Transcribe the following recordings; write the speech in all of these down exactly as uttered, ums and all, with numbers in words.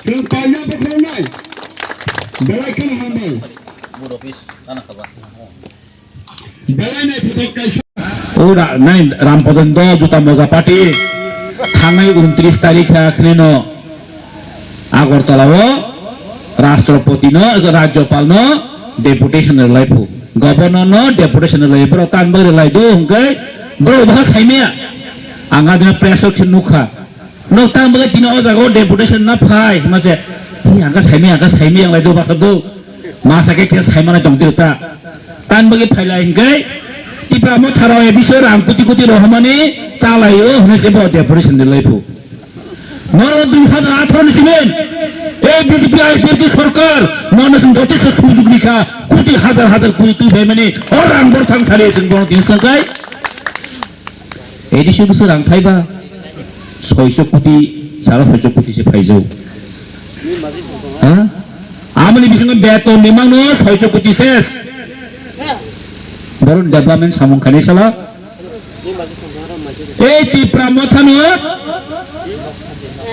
Chwng paina bokhoroknai. Belai kheno hambai. Board office, tana khabar. Belai nai phutok kaisa. O ra-, nai Rampadon do juta moja party. Thangnai untris tarikh ha khneno Agartala o Rashtrapati no, Rajyapal no deputation rwlai phu. Governor no deputation rwlai. Borok tan bagwi rwlai do hwnkhe borok bwkha saimaya. Ang adina press o khe nukha. Nok tang bagwi tini o jaga o deputation na phai, hwnma se, "Hi, ang kha saimaya, ang kha saimaya," ang lai do, bakha do. Ma sa khe khe saimana tong tiro ta. Tan bagwi phai lai hwnkhe, Tipra Motha rok A D C o rang kuti kuti rohormani chalai o, hwnwi se bo deputation ni lai phu. Noro dui hajar atharo ni simin, ei B J P I P F T sorkar, nono chwng jotesto sujug rikha, kuti hajar hajar kuti twi phaimani, o rang bor thang sari chwng bono tini swngkhai. A D C bwswk rang phaiba soicho koti, saro soicho koti se phaijak. Ha? Amoni bisingo beton ni mangno soicho koti ses. Borok development samung khainai sala. Ei Tipra Mothano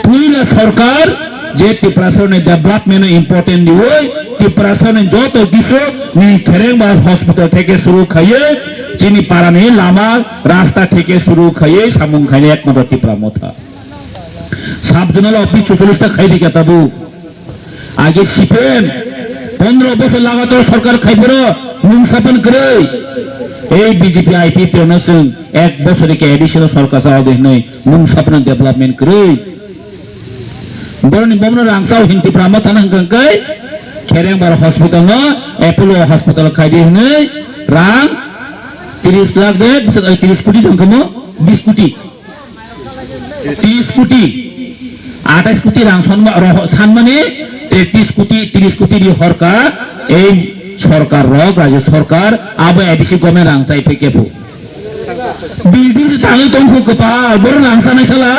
puila sorkar je Tiprasani development no important diwi, Tiprasani joto kisu nini Kherengbar hospital theke suru khaiwi, chini parani lama rasta theke suru khaiwi samung khainai ekmatro Tipra Motha. Sub zonal office chuchollish ta khai rikha tabuk. Age C P M pondro bosor lagatar sorkar khai phoro mung sapan kwrwi. Ei B J P I P F T no chwng ek bosor ke A D C no sorkar chao de hwnwi mung sapan development kwrwi. Boroni bomno rang chao hin Tipra Motha nang kangkai Kherengbar hospital no Apollo hospital khai di hwnwi rang tris lakh de, bis-, eh, tris koti tong kamo, bis koti. Tris koti, atais koti rang sanma, roho-, sanmani, tei tris koti, tris koti di horka, ei sorkar rok, rajyo sorkar, abo A D C government rang chai phai kebo. Building se tangwi tongkho kwpal, borok rang sanai sala,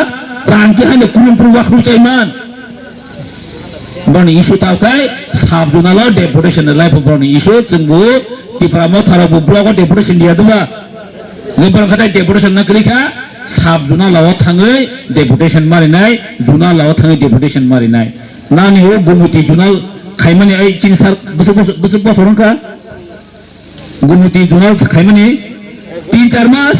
rang khe haino kulum kulum wakhru chaiman. Boroni issue tao khai, sub zonal o deputation ni life boroni issue, chwng bo Tipra Motha rok bo block o deputation diya duba. Nokbar khatai deputation na kwrwi kha, sub zonal o thangwi deputation marinai, zonal o thangwi deputation marinai. Nani o Gumuti zonal khaimani ai chini sar bwswk bwswk bwswk bosor wngkha. Gumuti zonal khaimani tin char mas.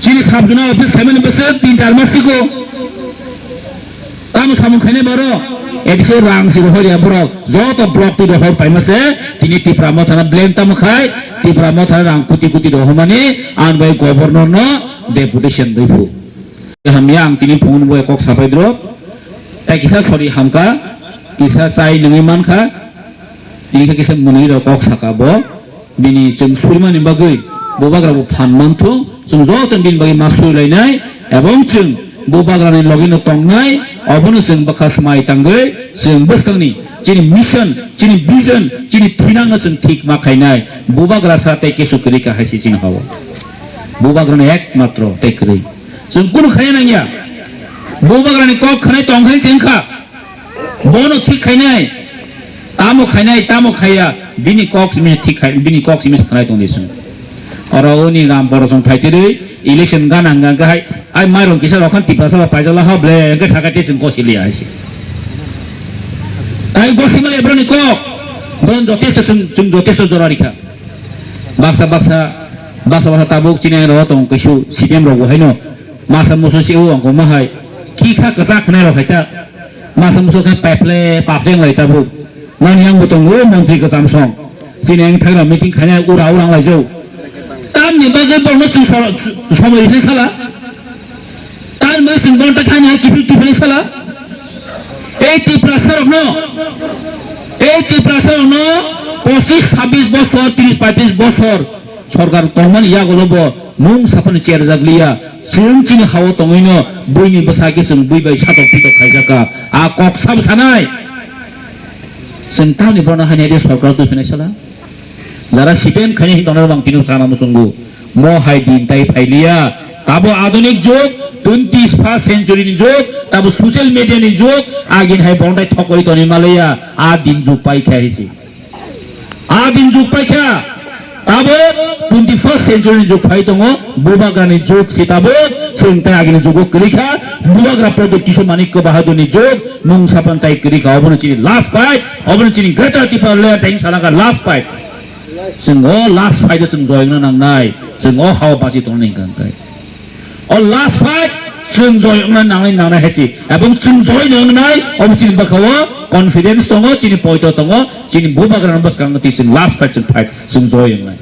Chini sub zonal office khaimani bwswk tin char mas siko. Tamo samung khainai baro, A D C rang si rohor ya borok, joto block twi rohor paima se, tini Tipra Motha no blame tamo khai, Tipra Motha rang kuti kuti rohormani, ang bai governor no deputation riphu. Hamya ang tini phone bo kok sapai dro, tai kisa sori hamka, kisa chai nungwi mankha, tini khe kisa mwnwi rok kok saka bo. Bini chwng surimani bagwi bubagra bo phan manthu, chwng joto bini bagwi ma surilainai, ebong chwng bubagrani logino tongnai, obono chwng bwkha swmai tangwi, chwng bwskangni chini mission, chini vision, chini thinangno chwng thik ma khainai, bubagra sa tei kesu kwrwi kahai se chini hao. Bubagrano ekmatro tei kwrwi. Chwng kunu khaiya nangya. Bubagrani kok khanai tongkhain se wngkha. Bono thik khainai, tamo khainai, tamo khaiya, bini kok simi thik khai, bini kok simi khanai tong di sung. Oro uni ram boro song phai tiri, election gana hanga hanga hai, ai mai rong kisa rokhan Tiprasa ba paijala ha ble, hingke saka te chwng kosi liya hai si. Tai gosi male broni kok, bron jotesto sung, sung jotesto jora rikha. Baksa, baksa, baksa, baksa tabuk chini ro tong kisu C P M rok bo haino. Masa musu si o ang ko mahai. Ki kha kasa khnai rok hai ta. Masa musu khe paple, paple lai tabuk. Nani ang bo tongo montri kwcham song. Chini ang thagra meeting khainai ura ura lai jo. Tamni bagwi borno chwng soro-, somoi rikha sala. Tamni bagwi chwng bonta khainai kiphil kiphil sala. Ei Tiprasa rokno, ei Tiprasa rokno pochis sabis bosor, tris paitris bosor sorkar tongmani yagulo bo mung saphano cherjak liya. Chwng chini hao tongwino buini bwsa khe chwng bui bai satok pitok khaijak kha. A kok sabo sanai. Chwng tamni borno hainai de sorkar twi phinai sala. Jara C P M khainai hin tongnai bang tini sana muchungo. Mo hai din tai phailiya. Tabo adunik jug, twenty first century ni jug, tabo social media ni jug, agin hai bongtai thokoi toni malaya. A din jug pai kha hisi. A din jug paikha, tabuk twenty first century ni jug phai tongo, bubagrani jug si tabuk Chwng tei agini jugo kwrwi kha, Bubagra Pradyot Kishore Manikya Bahadurni jug, mung sapan tai kwrwi kha, obono chini last fight, obono chini Greater Tipraland tai salaka last fight. Chwng o last fight o chwng joy wngna nangnai, chwng o hao basi tongnai hwnkha hwnkhe. O last fight chwng joy wngna nangnai nangnai hai chi, ebong chwng joy wngnai, obo chini bwkha o confidence tongo, chini poito tongo, chini Bubagrano bwskango twi chwng last fight chwng fight chwng joy wngnai.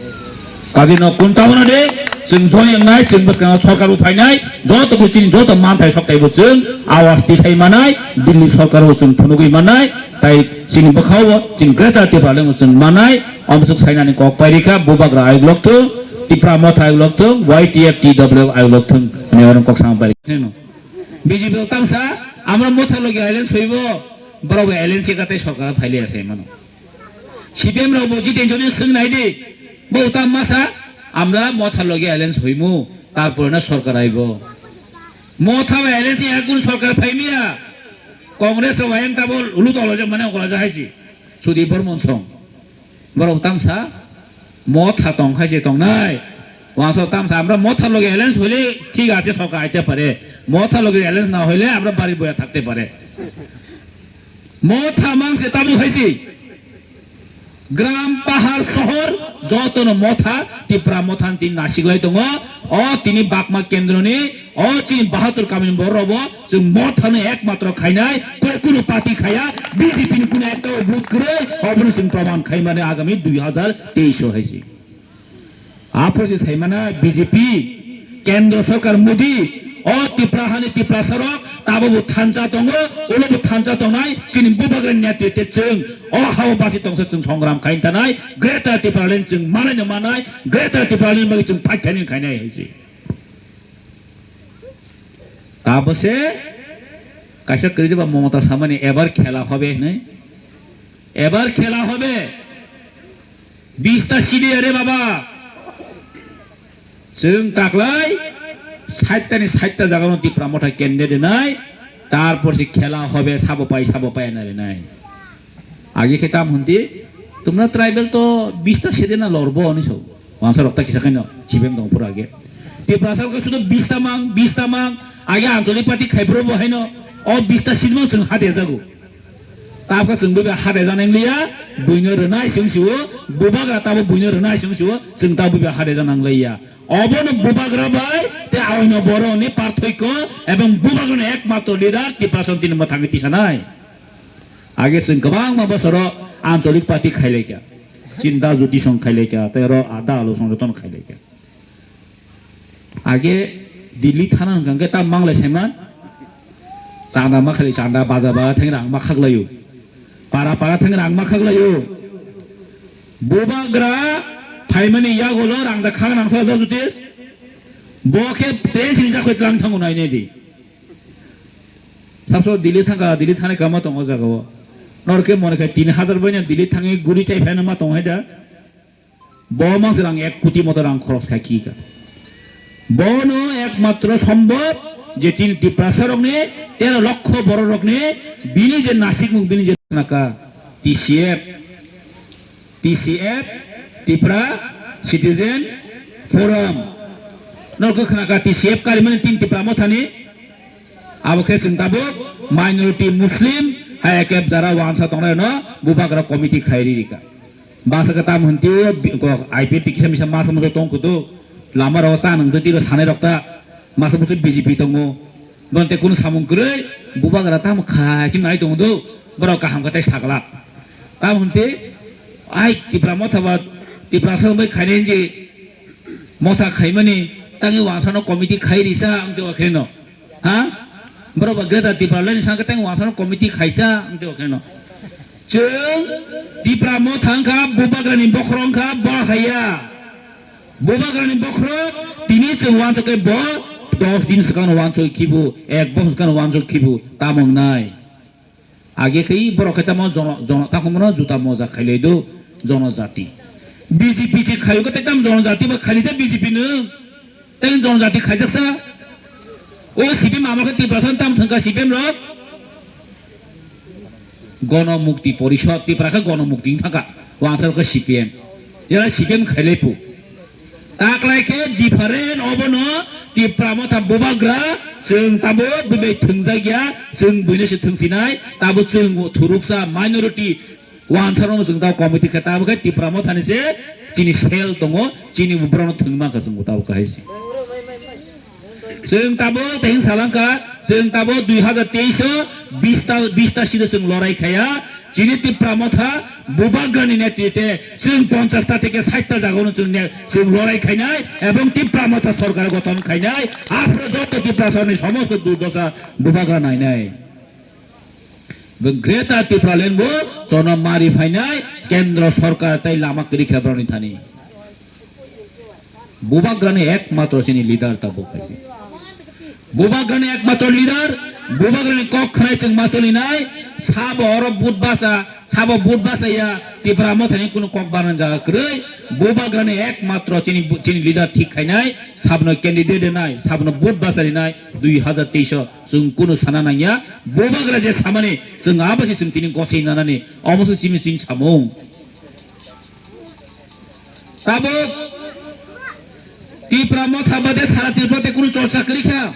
Kaje no kun tabona de, chwng joy wngnai, chwng bwskango sorkar bo phainai, joto bo chini joto manthai sokthai bo chwng awas tisai manai, Delhi sorkar bo chwng phunugwi manai, tai chini bwkha o chini Greater Tipraland bo chwng manai, omsuk sainani kok pairikha, Bubagra ayuk lokthung, Tipra Motha ayuk lokthung, Y T F T W ayuk lokthung, hwnwi oro kok sama pairi. B J P tamsa, amra Motha logi alliance hoibo, borok bo alliance khe katai sorkar phaili asai mano. C P M rok bo jiteng joni swng nai di. Bo uta masa, amra Motha logi alliance hoimu, tarpore na sorkar aibo. Motha bai alliance ya kun sorkar phaimiya. Congress rok ayang tabo ulu tolo je mane okola je haisi. Sudi Bormon song. Borok tamsa, Motha tong khaise tongnai. Wansa tamsa, amra Motha logi alliance hoile thik ase sorkar aite pare. Motha logi alliance na hoile amra bari boya thakte pare. Motha mang se tabu haisi. Gram, pahar, sohor, jotono Motha, Tipra Motha ni tin nasiklai tongo. O tini bakma kendroni, o chini Bahadur kamini borok bo, chwng Motha no ekmatro khainai, koi kunu party khaya, B J P ni kunu ekta vote kwrwi, obono chwng proman khaimani agami dui hazar teis o haisi. Aphuru se saimana B J P, Kendra Sarkar Modi, o Tipra hani Tiprasa rok tabo bo thansa tongo, ulo bo thansa tongnai, chini Bubagra ni netritwe chwng o hao basi tongsa chwng songram khain tanai, Greater Tipraland chwng manai no manai, Greater Tipraland bagwi chwng fight khainai khainai hai se. Tabo se kaisa kwrwi ba Mamata samani ebar khela hobe hinwi, ebar khela hobe. Bista sidi re baba. Chwng taklai sait ta ni sait ta jaga no Tipra Motha candidate nai, tarpor se khela hobe sabo pai sabo pai na re nai. Age khe tam hwnti, tumra tribal to bista sidi na lorbo ani so. Wansa rok ta kisa khaino C P M dong pura age. Tiprasa rok sudu bista mang, bista mang, age anchalik party khai bro bo haino, o bista sidi mang chwng hade jago. Tabkha chwng buiba hade janai liya, buino rwnai chwng siwo, Bubagra tabo buino rwnai chwng siwo, chwng tabo buiba hade janang liya. Obono Bubagra bai te aoino boroni parthoiko ebong Bubagrano ekmatro leader Tiprasa tini mwthangwi tisanai. Age chwng kwbangma bosoro anchalik party khailaikha, Chinta Jyoti song khailaikha, tei oro ada alo song jotono khailaikha. Age Delhi thana hwnkha hwnkhe ta manglai saiman. Chanda ma khali chanda baja baja thang rang ma khaklaio. Para para thang rang ma khaklaio. Bubagra phaimani yagulo rang da khang nang sa do jutis. Bo khe te sini ja khoi tlang thango nai nai di. Sabso Delhi thangka, Delhi thani kama tongo jagao. Norke mone khe tin hajar baina Delhi thangi guri chai phaina ma tong hai da. Bo mangsa rang ek koti moto rang khoros khai khika. Bono ekmatro sombhob je chini Tiprasa rokni tero lokkho borok rokni bini je nasikmung bini je naka T C F, T C F, Tipra Citizen Forum. Norke khnaka T C F kalimani tin Tipra Mothani. Abo khe chwng tabuk minority Muslim hai ekep jara wansa tongnai no Bubagra committee khai ri rika. Basa khe tam hwn twi o bi-, ko I P F T kisa misa masa musa tong kutu. Lama rok cha nang twi tiro sanai rok ta masa musa B J P tongo. Bon te kunu samung kwrwi Bubagra tam khai chim nai tongo do. Borok kaham khe tai saglak. Tam hwn twi ai Tipra Motha ba Tipra sa bai khainai je Motha khaimani tangwi wansano committee khai risa ang twi o khe no. Ha? Borok ba Greater Tipraland ni sangkhe tang wansano committee khaisa ang twi o khe no. Chwng Tipra Motha wngkha Bubagrani bokhorok wngkha bo haiya. Bubagrani bokhorok tini chwng wansokhe bo dos din swkang wansok khibu, ek bokhor swkang wansok khibu, tamo wngnai. Age khe borok khe tamo jono, jono, tamo mano juta moja khailai do, jono jati. B J P se khayo khe tamo jono jati ba khailai ta B J P no. Tei jono jati khaijaksa. O C P M amo khe Tiprasa tam thangka C P M rok. Gono Mukti Porishod, Tipra khe Gono Mukti thangka. Wangsa khe C P M. Yara C P M khailai pu. Taklai khe different obono Tipra Motha Bubagra, chwng tabuk bini thwngjakya, chwng buino se thwngsinai, tabuk chwng thuruksa minority wansarokno chwng tabuk committee khe tabuk khe Tipra Mothani se chini cell tongo, chini borokno thwngma kha chwng tabuk khe hai se. Chwng tabuk tei salangkha, chwng tabuk dui hazar teis o bis ta, bis ta sida chwng lorai khaya, chini Tipra Motha Bubagrani netritwe chwng ponchash ta theke sait ta jagao chwng ne, chwng lorai khainai ebong Tipra Motha sorkar gothon khainai, aphuru joto Tiprasani somosto durdosa Bubagra nainai. Bo Greater Tipraland bo chona mari phainai, kendro sorkar tei lama kwrwi khe borokni thani. Bubagrani ekmatro chini leader tabuk hai se. Bubagrani ekmatro leader, Bubagrani kok khnai chwng ma solinai, sabo oro vote basa, sabo vote basa ya, Tipra Mothani kunu kok barna jaga kwrwi, Bubagrani ekmatro chini, chini leader thik khainai, sabno candidate nai, sabno vote basa rinai, dui hazar teis o chwng kunu sana nangya, Bubagra je samani chwng abo se chwng tini gosai nanani, omo se chini chini samung. Tabuk Tipra Motha bade sara Tripura te kunu chorcha kwrwi kha.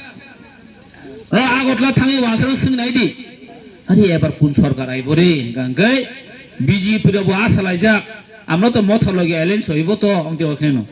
Ro Agartala thangwi wasaro swng nai di. Ari ebar kun sorkar aibo re hingka hingkai B J P rok bo asa laijak. Amno to Motha logi alliance hoibo to ongte okheno.